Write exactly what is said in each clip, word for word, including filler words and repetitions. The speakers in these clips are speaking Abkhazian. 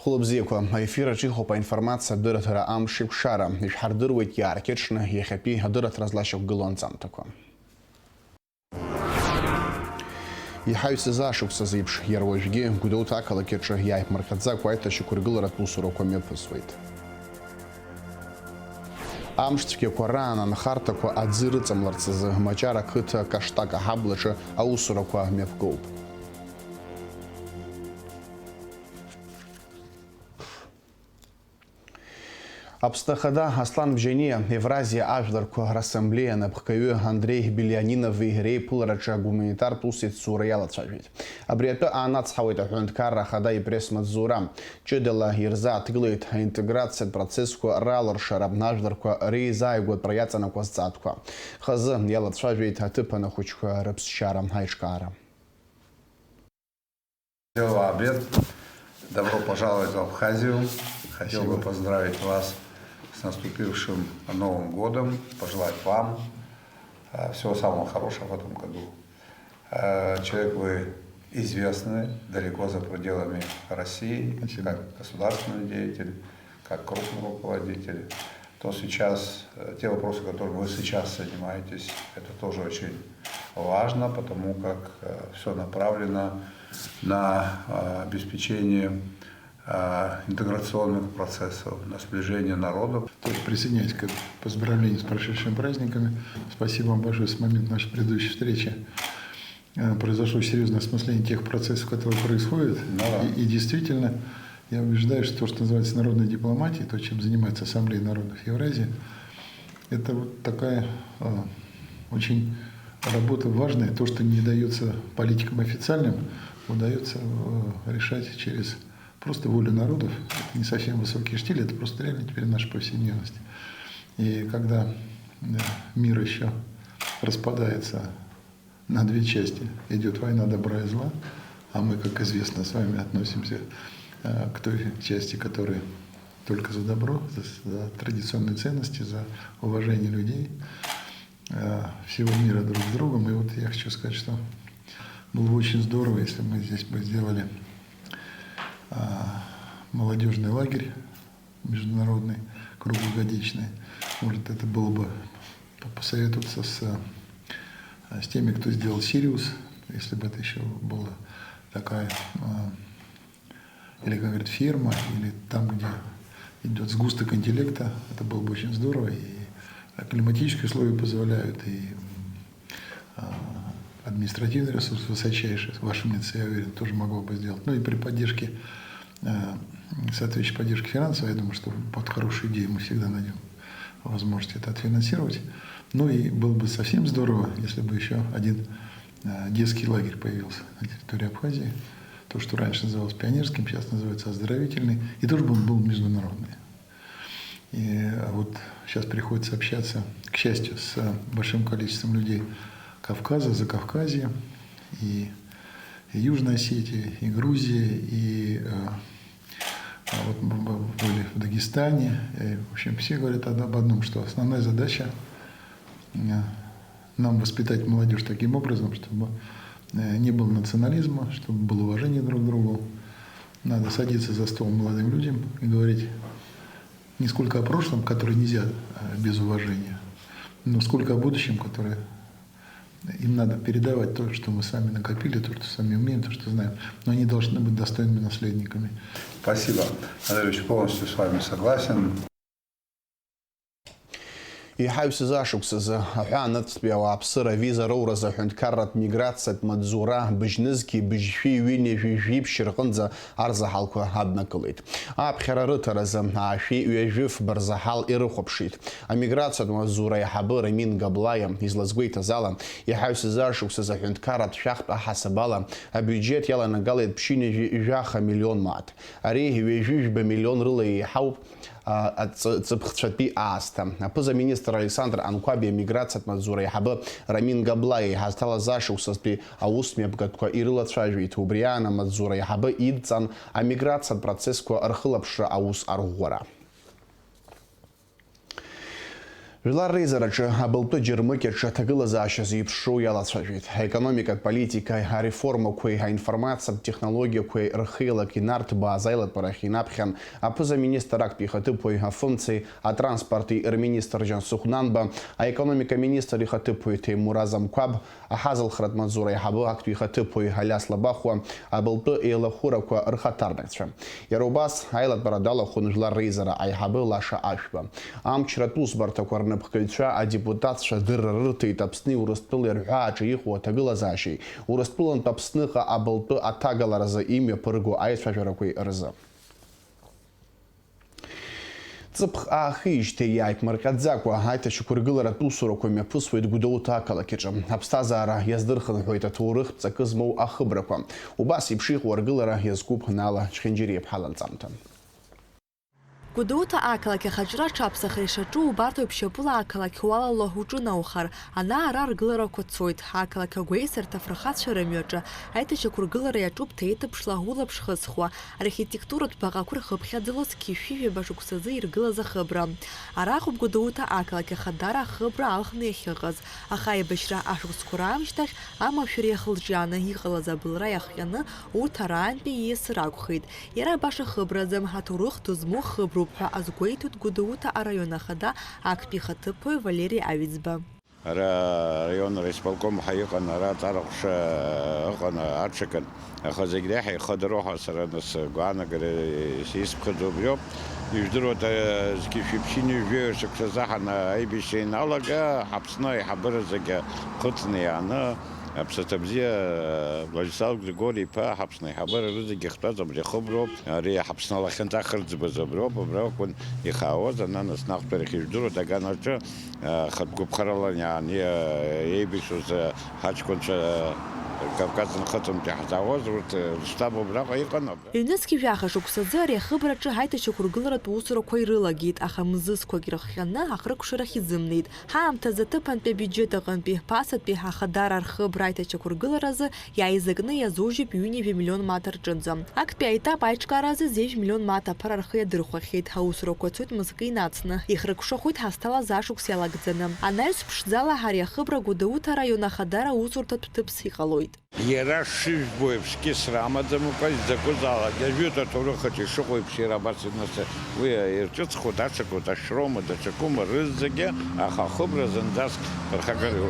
Хәылбзиақәа, аефир аҿы ихоуп аинформациатә дырраҭара Амш еиқәшара. Ишәҳардыруеит иааркьаҿны иахьатәи адырраҭара злашьақәгылоу анҵамҭақәа. Иҳаҩсыз ашықәсазы еиԥш, иара уажәгьы Гәдоуҭа ақалақь аҿы иааиԥмырҟьаӡакәа аиҭашьақәыргыларатә усурақәа мҩаԥысуеит. Амш цәгьақәа раан анхарҭақәа аӡы рыҵамларц азы Маҷара ақыҭа Каштак аҳаблаҿы аусурақәа мҩаԥгоуп. Аԥсны Ахада Аслан Бжьаниа Евразиа ажәларқәа рассамблеиа анапхгаҩы Андреи Белианинови реиԥылараҿы агуманитартә усеицура иалацәажәеит. Абри атәы аанацҳауеит аҳәынҭқарра Ахада ипресс-маҵзура. Ҷыдала ирзааҭгылеит аинтеграциатә процессқәа ралыршара, ажәларқәа реизааигәатәра иаҵанакуа зҵаатәқәа. Хазы иалацәажәеит аҭыԥан ахәыҷқәа рыԥсшьара аиҿкаара. Дело обед. Добро пожаловать в Абхазию. Хотел бы Спасибо. Поздравить вас с наступившим Новым годом, пожелать вам, э, всего самого хорошего в этом году. Э, человек вы известный далеко за пределами России, Спасибо. Как государственный деятель, как крупный руководитель. То сейчас, э, те вопросы, которыми вы сейчас занимаетесь, это тоже очень важно, потому как, э, всё направлено на, э, обеспечение, э, интеграционных процессов, на сближение народов. Тоже присоединяюсь к поздравлению с прошедшими праздниками. Спасибо вам большое с момента нашей предыдущей встречи. Э, произошло серьёзное осмысление тех процессов, которые происходят. Ну да. И, и действительно, я убеждаюсь, что то, что называется народной дипломатией, то, чем занимается Ассамблея народов Евразии, это вот такая, э, очень работа важная. То, что не даётся политикам официальным, удаётся, э, решать через просто волю народов. Это не совсем высокий штиль, это просто реально теперь наша повседневность. И когда, э, мир ещё распадается на две части. Идёт война добра и зла, а мы, как известно, с вами относимся, э, к той части, которая только за добро, за, за традиционные ценности, за уважение людей, э, всего мира друг с другом. И вот я хочу сказать, что было бы очень здорово, если бы мы здесь бы сделали, э, молодёжный лагерь, международный, круглогодичный. Может, это было бы по-, посоветоваться с, э, с теми, кто сделал «Сириус», если бы это ещё была такая, э, или, как говорят, ферма, или там, где идёт сгусток интеллекта, это было бы очень здорово. И, э, климатические условия позволяют, и, м, а, административный ресурс высочайший, в вашем лице, я уверен, тоже могло бы сделать. Ну и при поддержке, э, соответствующей поддержке финансовой, я думаю, что под хорошую идею мы всегда найдём возможность это отфинансировать. Ну и было бы совсем здорово, если бы ещё один, э, детский лагерь появился на территории Абхазии. То, что раньше называлось пионерским, сейчас называется оздоровительный. И тоже бы он был международный. И вот сейчас приходится общаться, к счастью, с большим количеством людей Кавказа, Закавказья, и, и Южной Осетии, и Грузии, и, э, а вот мы б-, были в Дагестане. И, в общем, все говорят об, об одном, что основная задача, э, нам воспитать молодёжь таким образом, чтобы, э, не было национализма, чтобы было уважение друг к другу. Надо садиться за стол молодым людям и говорить не сколько о прошлом, которое нельзя, э, без уважения, но сколько о будущем, которое им надо передавать то, что мы сами накопили, то, что сами умеем, то, что знаем. Но они должны быть достойными наследниками. Спасибо, Андрей Ильич, полностью с вами согласен. Иҳаҩсыз ашықәсазы аҳәаанырцәтәи ауааԥсыра авиза роуразы аҳәынҭқарратә миграциатә маҵзура быжьнызқьи быжьшәи ҩынҩажәи жәиԥшь рҟынӡа арзаҳалқәа аднакылеит. Аԥхьара рыҭаразы аашәи ҩажәи фба рзаҳал ирыхәаԥшит. Амиграциатә маҵзура аиҳабы Рамин Габлаиа излазгәеиҭаз ала, иҳаҩсыз ашықәсазы аҳәынҭқарратә шәахтә аҳасабала абиуџьеҭ иаланагалеит ԥшьынҩажәи жәаха миллион мааҭ. Ари ҩажәи жәба миллион рыла еиҳауп, а, аҵ-, ҵыԥхцәатәи аасҭа. Аԥыза-министр Александр Анқәаби амиграциатә маҵзура аиҳабы Рамин Габлаиа иҳазҭалаз ашықәсазтәи аус мҩаԥгатәқәа ирылацәажәеит. Убри аан амаҵзура аиҳабы идҵан амиграциатә процессқәа рхылаԥшра аус арӷәӷәара. Жәлар реизараҿы абылтәы џьармыкьаҿы аҭагылазаашьа зеиԥшроу иалацәажәеит. Аекономикатә политикеи ареформақәеи, аинформациатә технологиақәеи рхеилак инарҭбааз аилатәарахь инаԥхьан аԥыза-министр актәи ихаҭыԥуаҩ афымцеи атранспорти рминистр Џьансыхә Нанба, аекономика министр ихаҭыԥуаҩ Ҭемур Азамқәаб, аҳазалхратә маҵзура аиҳабы актәи ихаҭыԥуаҩ Алиас Лабахәуа, абылтәы еилахәырақәа рхаҭарнакцәа. Иара убас, аилатәара далахәын Жәлар реизара аиҳабы Лаша Ашәба. Амчратә усбарҭақәа рнапхгаҩцәа адепутатцәа адырра рырҭеит Аԥсни Урыстәылеи рҳәааҿы иҟоу аҭагылазаашьеи, Урыстәылантә Аԥсныҟа абылтәы аҭагаларазы имҩаԥырго аицәажәарақәеи рзы. Ҵыԥх аахижьҭеи иааиԥмырҟьаӡакәа аиҭашьақәыргыларатә усурақәа мҩаԥысуеит Гәдоуҭа ақалақь аҿы. Аԥсҭазаара иаздырхынҳәуеит аҭоурыхтә ҵакы змоу ахыбрақәа. Убас еиԥш иҟоу аргылара иазкуп Наала Чхинџьариа-иԥҳа ланҵамҭа. Гәдоуҭа ақалақь ахаҿра аҽаԥсахра ишаҿу убарҭ еиԥшьапыла ақалақь уалало уҿынаухар, ана-ара аргыларақәа цоит. Ақалақь агәеисырҭа афырхацәа рымҩаҿы аиҭашьақәыргылара иаҿуп ҭеиҭыԥшла улаԥш хызхуа, архитектуратә баҟақәа рхыԥхьаӡало зқьи жәшәи жәаба шықәсазы иргылаз ахыбра. Араҟоуп Гәдоуҭа ақалақь Ахадара ахыбра алхны иахьыҟаз, аха аибашьра ашықәсқәа раамышьҭахь амашәыр иахылҿиааны иҟалаз абылра иахҟьаны урҭ араантәи ииасыр акәхеит. Иара баша хыбраӡам, аҭоурых ду змоу хыброуп ҳәа азгәеиҭоит Гәдоуҭа араион ахада актәи ихаҭыԥуаҩ Валери Аҩӡба. Ара араион аисполком ҳәа иҟан, ара аҵара ҟәша ыҟан, аҽакын. Аха зегь реиҳа ихадароу ҳәа сара нас гәаанагара исԥхьаӡо убриоуп. Ижәдыруада, зқьи жәшәи ԥшьынҩажәи шықәса заҳаны аибашьра иналага, Ҳаԥсны аиҳабыра зегьы хыҵны иааны, аԥсаҭа бзиа, Владислав Григори-иԥа, Ҳаԥсны аиҳабыра рызегьы ихтәаз абри ахыброуп. Ари Ҳаԥсны алахьынҵа ахырӡбаз аброуп, абра акәын ихаауаз, ана нас наҟтәарахь ижәдыруада, аганаҿы, а, хатә гәаԥхарала иааны, а, еибашьуаз, а, ҳаҷкәынцәа, а, Кавказ нхыҵынтә иаҳзаауаз, урҭ, а, рыштаб убраҟа иҟан. Ҩнызқь жәаха шықәсазы ари ахыбраҿы аиҭашьақәыргыларатә усурақәа ирылагеит, аха мзызқәак ирыхҟьаны ахыркәшарахь изымнеит. Ҳаамҭазы аҭыԥантәи абиуџьет аҟынтәи, ԥасатәи ахадара рхыбра аиҭашьақәыргыларазы иааизакны иазужьып ҩынҩажәа миллион маҭ рҿынӡа. Актәи аетап аиҿкааразы зежә миллион маҭ аԥара рхы иадырхәахьеит, аусурақәа цоит мызкы инацны, ихрыкәшахоит ҳазҭалаз ашықәс иалагӡаны. Анаҩс ԥшӡала ари ахыбра Гәдоуҭа араион ахадара усурҭатә ҭыԥс иҟалоит. Иара шыжәбо еиԥш кьысра амаӡамкәа, изакәызаалак, иажәытә аҭоурых аҿы ишыҟоу еиԥш, иара абас иныс-, уи ирҿыцхоит, аҽакоит, ашәроума, даҽакума, рызегьы, аха ахыбра зынӡаск ԥырхагара.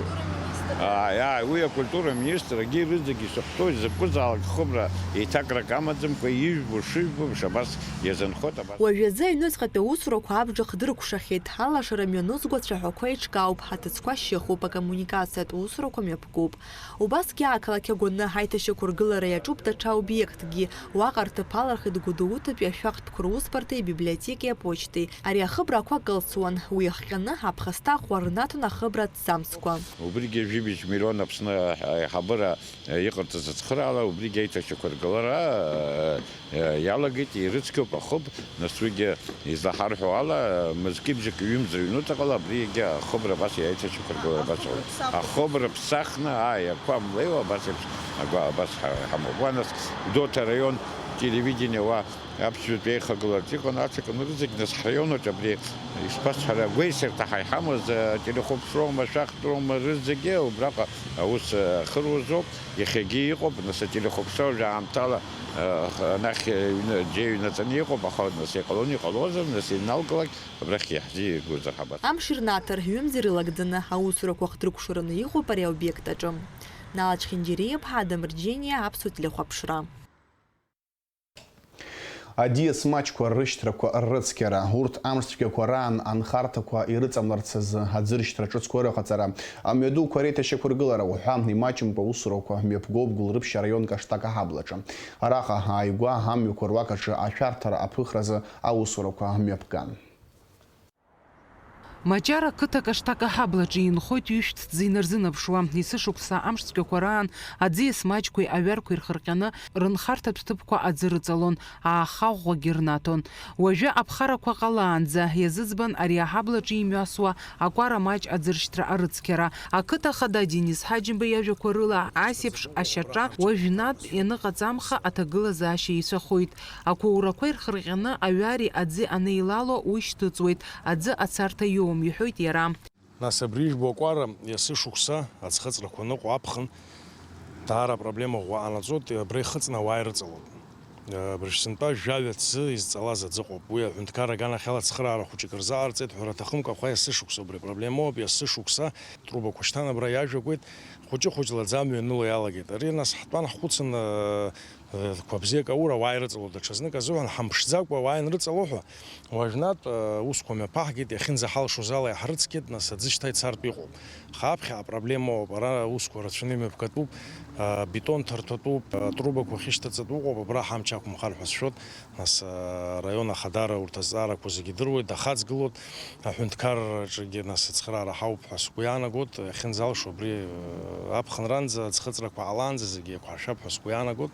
Ааи, ааи, уи акультура министр, егьи рызегьы ишахәҭоу, изакәызаалак хыбра еиҭакрак амаӡамкәа, ижәбо шыжәбо еиԥш, абас иазынхоит, абас. Уажәазы аҩныҵҟатәи аусурақәа абџахә дыркәшахьеит, алашара мҩанызго ацәаҳәақәа еиҿкаауп, аҭыӡқәа шьыхуп, акоммуникациатә усурақәа мҩаԥгоуп. Убасгьы ақалақь агәаны аиҭашьақәыргылара иаҿуп даҽа обиектгьы. Уаҟа рҭыԥ алархит Гәдоуҭатәи ашәахтәқәа русбарҭеи абиблиотекеи апочтеи. Ари ахыбра ақәа кылсуан. Уи иахҟьаны аԥхасҭа аӷәра рнаҭон ахыбра аҭӡамцқәа. Убригьы жәибжь миллион Аԥсны аиҳабыра иҟарҵаз ацхыраала, убригьы аиҭашьақәыргылара, Иалагеит, ирыцқьоуп ахыб, нас уигьы излаҳарҳәо ала, мызкы-бжьык ҩымз рыҩнуҵаҟала абри егьа ахыбра абас иаиҭашьақәыргылара абас ауп. Ахыбра ԥсахны, ааи, ақәа млеиуа абас еиԥш, агәа-, абас ҳа-, ҳамоуп. Уа нас Гәдоуҭа араион телевидение уа аԥсшәатә еихагыларц иҟан, аҽакын рызегь, нас ҳраион аҿы абри ишԥасҳәара, агәеисырҭа ҳа иҳамаз, ателехәаԥшроума, ашәахтәроума рызегьы убраҟа аус, ахыруаз ауп. Иахьагьы иҟоуп, нас ателехәаԥшра уажәы аамҭала, э, анахь, э, ҩны, џьа иҩнаҵаны иҟоуп, аха нас иҟалон, иҟалозар, нас иналгалак абрахь иаҳзиургозар ҳабацо. Амш ирнаҭар, ҩымз ирылагӡаны аусурақәа хҭыркәшараны иҟоуп ари аобиект аҿы. Нала Чхинџьариа-иԥҳа, Адам Рџьениа, Аԥсуа телехәаԥшра. Аӡиас маҷқәа рышьҭрақәа ррыцқьара, урҭ амш цәгьақәа раан анхарҭақәа ирыҵамларц азы аӡыршьҭра ҿыцқәа рыҟаҵара, амҩадуқәа реиҭашьақәыргылара уҳәа имаҷымкәа аусурақәа мҩаԥгоуп Гәылрыԥшь араион Каштак аҳаблаҿы. Араҟа ааигәа амҩақәа руак аҿы ашәарҭара аԥыхразы аусурақәа мҩаԥган. Маҷара ақыҭа Каштак аҳаблаҿы инхоит ҩышәҭ ӡы инарзынаԥшуа. Есышықәса амш цәгьақәа раан аӡиас маҷқәеи аҩарқәеи рхырҟьаны рынхарҭатә ҭыԥқәа аӡы рыҵалон, аахаӷәӷәагьы рнаҭон. Уажәы аԥхарақәа ҟалаанӡа иазыӡбан ари аҳаблаҿы имҩасуа акәара маҷ аӡыршьҭра арыцқьара. Ақыҭа ахада Денис Ҳаџьымба иажәақәа рыла, асеиԥш ашьаҿа уажәнатә ианыҟаҵамха аҭагылазаашьа еицәахоит. Ақәоурақәа ирхырҟьаны аҩари аӡи анеилало уи шьҭыҵуеит, аӡы ацарҭа иоуам. иҳәоит иара. Нас абри ижәбо акәара, иасы шықәса аӡхыҵрақәа аныҟоу аԥхын, даара апроблема ӷәӷәа ҟанаҵоит, абра ихыҵны ауаа ирыҵалоит. Абыржә сынтәа жәаҩа ҭӡы изҵалаз аӡы ыҟоуп. Уи аҳәынҭқарра аганахьала ацхыраара хәыҷык рзааҟарҵеит ҳәа рҭахымкәа, аха иасы шықәса убри апроблемоуп, иасы шықәса трубақәа шьҭан абра иажәагәеит, хәыҷы-хәыҷла аӡы амҩа аныло иалагеит. Ари нас ҳтәан ҳхәыцын, Қәа бзиак аура, ауаа ирыҵало даҽазнык азыҳәан, ҳамԥшӡакәа ауаа ианрыҵалоҳәа, уажәнатә, э, усқәа мҩаԥаҳгеит, иахьынӡаҳалшоз ала иаҳрыцқьеит, нас аӡы шьҭа ицартә иҟоуп. Аха аԥхьа апроблемоуп, ара аусқәа рацәаны имҩаԥгатәуп, э, бетон ҭарҭәатәуп, э, трубақәа ахьышьҭаҵатәу ыҟоуп, абра ҳамч ақәымхар ҳәа сшәоит, нас, э, араион ахадара урҭ азҵаарақәа зегьы идыруеит, дахаҵгылоит, аҳәынҭқарраҿгьы, нас, ацхыраара ҳауп ҳәа сгәы иаанагоит, иахьынӡалшо абри, э, аԥхынранӡа, аӡхыҵрақәа ҟалаанӡа зегьы еиқәҳаршәап ҳәа сгәы иаанагоит.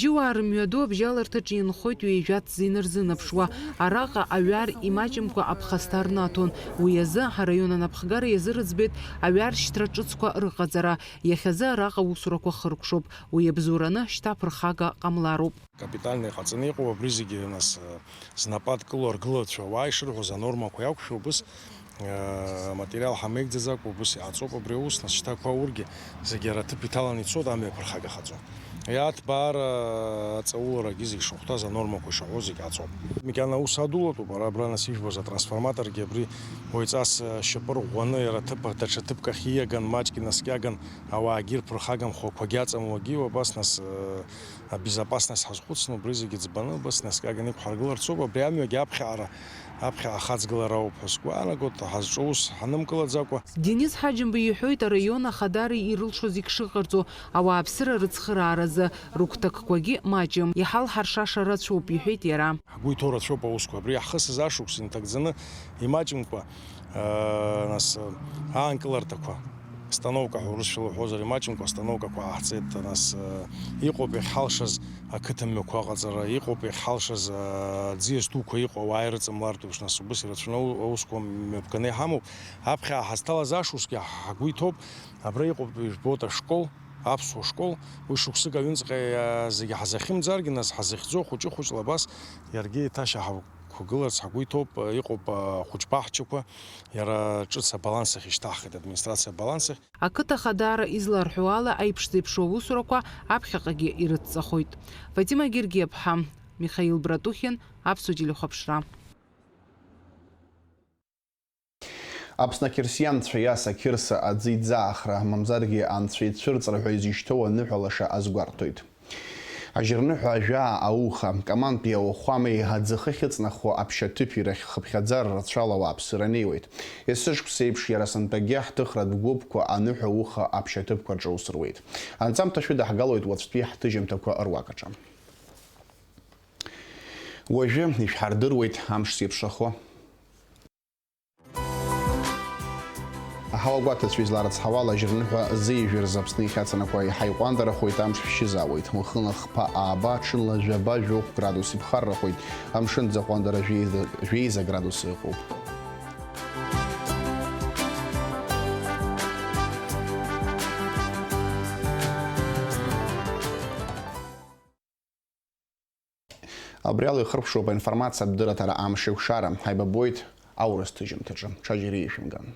Абжьыуаа рымҩаду абжьаларҭаҿы инхоит ҩажәа ҭӡы инарзынаԥшуа. Араҟа аҩар имаҷымкәа аԥхасҭа рнаҭон. Уи азы ҳараион анапхгара иазырыӡбеит аҩаршьҭра ҿыцқәа рыҟаҵара. Иахьазы араҟа аусурақәа хыркәшоуп. Уи абзоураны шьҭа ԥырхага ҟамлароуп. Капитальный ҟаҵаны иҟоу абри зегьы, нас, знапы адкылоу аргылаҩцәа, ауаа ишырҳәоз анормақәа иақәшәо убыс, материал ҳамеигӡаӡакәа убыс иҟаҵоуп абри аус, нас шьҭа ақәа ургьы зегьы ара аҭыԥ иҭаланы ицоит, амҩа ԥырхагахаӡом. Иаҭбаара аҵауларагьы зегь шахәҭаз анормақәа ишаҳәо зегь ҟаҵоуп. Макьана аус адулатәуп, ара абра нас ижәбоз атрансформаторгьы абри уаҩҵас шьапы рӷәӷәаны иара аҭыԥ даҽа ҭыԥк ахь ииаган, маҷк инаскьаган, ауаагьы ирԥырхагамхо ақәагьы аҵамуагьы, абас нас, Абезопасность ҳазхәыцны убри зегьы ӡбаны, абас наскьаганы иқәҳаргыларц ауп, абри амҩагьы аԥхьаҟара, аԥхьаҟа ахаҵгылара ауп ҳәа сгәы иаанагоит, ҳазҿу ус ҳанымгылаӡакәа. Денис Ҳаџьымба иҳәоит араион ахадара ирылшоз егь шыҟарҵо, ауааԥсыра рыцхырааразы, рыгәҭакқәагьы маҷым, иҳалҳаршаша рацәоуп, иҳәеит иара. Ҳгәы иҭоу рацәоуп аусқәа, абри иаҳхысыз ашықәс инҭагӡаны имаҷымкәа, нас, аанкыларҭақәа. Становка ҳәа урысшәала уҳәозар имаҷымкәа, становкақәа ааҳҵеит, нас, э, иҟоуп иахьҳалшаз ақыҭа мҩақәа аҟаҵара, иҟоуп иахьҳалшаз, э, аӡиас дуқәа иҟоу ауаа ирыҵамлартә еиԥш, нас убыс ирацәаны аусқәа мҩаԥганы иҳамоуп. Аԥхьа ҳазҭалаз ашықәсгьы ҳгәы иҭоуп, абра иҟоуп, ижәбоит ашкол, аԥсуа школ, уи шықәсык аҩныҵҟа, э, зегьы ҳазахьымӡаргьы, нас ҳазыхьӡо хәыҷы-хәыҷла абас иаргьы еиҭашьа ҳақәгыларц ҳгәы иҭоуп, э, иҟоуп, э, ахәыҷ баҳчақәа, Иара ҿыц абаланс ахь ишьҭаҳхит, администрациа абаланс ахь. Ақыҭа ахадара изларҳәо ала, аиԥш-зеиԥшу аусурақәа аԥхьаҟагьы ирыдҵахоит. Фатима Гергиаԥҳа, Михаил Братухин, Аԥсуа телехәаԥшра. Аԥсны ақьырсианцәа иаса Қьырса аӡы иӡаахра, мамзаргьы анцәа ицәырҵра ҳәа изышьҭоу аныҳәа лаша азгәарҭоит. Ажьырныҳәа ажәаа ауха, Камантәи ауахәамеи аӡы ахы ахьыҵнахуа аԥшьаҭыԥи рахь хыԥхьаӡара рацәала ауааԥсыра неиуеит. Есышықәс еиԥш иара сынтәагьы ҳҭыхратә гәыԥқәа аныҳәа ауха аԥшьаҭыԥқәа рҿы аус руеит. Анҵамҭа шәыдаҳгалоит уаҵәтәи ҳҭыжьымҭақәа руакаҿы. Уажәы ишәҳардыруеит амш зеиԥшрахо. Аҳауагәаҭацәа изларыцҳауала, ажьырныҳәа зеижәыр Аԥсны ихьацанакуа иаҳа иҟәандарахоит, амш шәшьызаауеит. Уахынла хԥа ааба, ҽынла жәаба-жәохә градус иԥхаррахоит, амшын ӡахәандара жәеиза, жәеиза градус ыҟоуп. Абри ала ихыркәшоуп аинформациатә дырраҭара Амш еиқәшара. Ҳаибабоит аурыс ҭыжьымҭаҿы. Ҽаџьара ишәымган.